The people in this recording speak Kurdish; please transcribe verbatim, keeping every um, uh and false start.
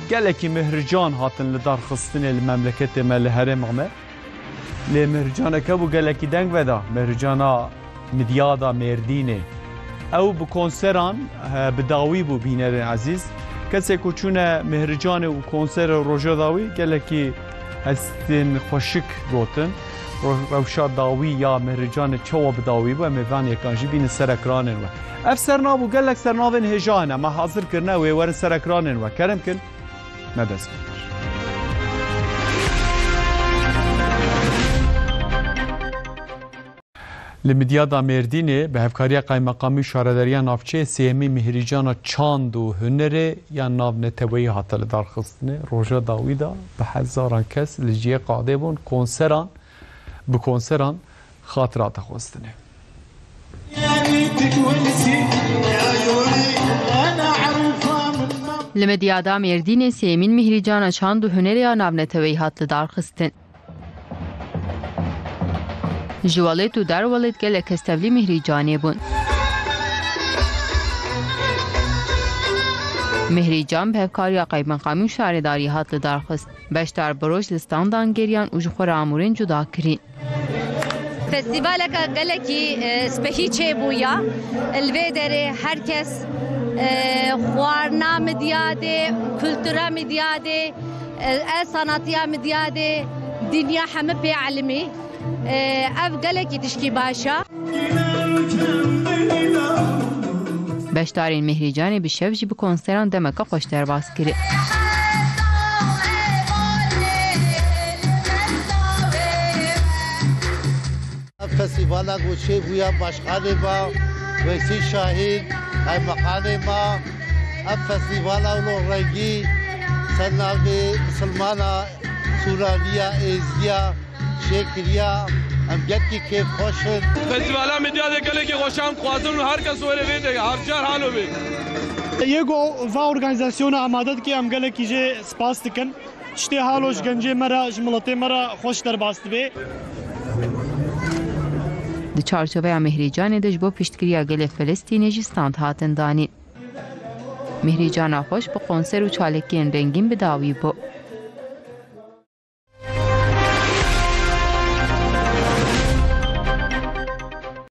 Gelekî mihrican hatin li dar xistinê li memleketê me, li herêma me. Lê mihricaneke bû gelekî deng veda, mihrijana Midyada Mêrdînê. Ew bi konseran, e, bi dawî bû, bînerên ezîz. Kesê ku çûne mihricanê û konserê roja dawî gelekî hestên xweşik gotin. Ro-, rewşa dawî ya mihricanê çawa bi dawî bû, em ê van yekan jî bînin ser ekranên we. Ev sernabû gelek sernavên hêja hene, me hazir kirine, wê werin ser ekranên we. Kerem kin, me dest pê kir. Li Midyada Mêrdînê bi hevkariya Qaymeqamî û Şaredariya Navçeyê sêyemîn Mihrîcana Çand û Hunerê ya Navneteweyî hate lidarxistinê. Roja dawî de bi hezaran kes li cihê qadê bûn, konseran, bi konseran xatirate xwestinê. Li Midyada Mêrdînê sêyemîn Mihrîcana Çand û Hunerê ya Navneteweyî hat lidarxistin. Ji welêt û derwelêt gelek kes tevlî Mihrîcanê bûn. Mihrîcan bi hevkariya Qaymeqamî û Şaredarî hat lidarxist. Beşdar bi roj li standan geriyan û ji xwe re amûrên cuda kirîn. Festîvaleke gelekî, e, spehî çêbûya. Li vê derê her kes, e, xwarina Midyadê, kultura Midyadê, e, e, sanatiya Midyadê, dinya heme pê elimî. E, ev gelekî tişkî baş e. Beşdarên Mihrîcanê bi şev jî bi konseran demeke xweş derbas kir. Ev festîvala ku çêbûya başxanê me, Weysî Şahîn, qaymeqanê me, ev festîvala wilo rengî ser navê misilmana, sûraniya, êzdiya, çêkiriya, em gelkî kêfxweş in. Festîvala Midyadê gelekî xweş e, em dixwazin û her kes were vê de, her car halo bê. Yê ku va organîzasyona amade dike, em gelekî jê spas dikin. Tiştê halo ji gencê me re, ji miletê me re xweş derbas dibe. Di çarçoveya Mihrîcanê de ji bo piştgiriya gelê Filistînê jî stand hatin danîn. Mihrîcana xweş bi konser û çalakiyên rengîn bi dawî bû.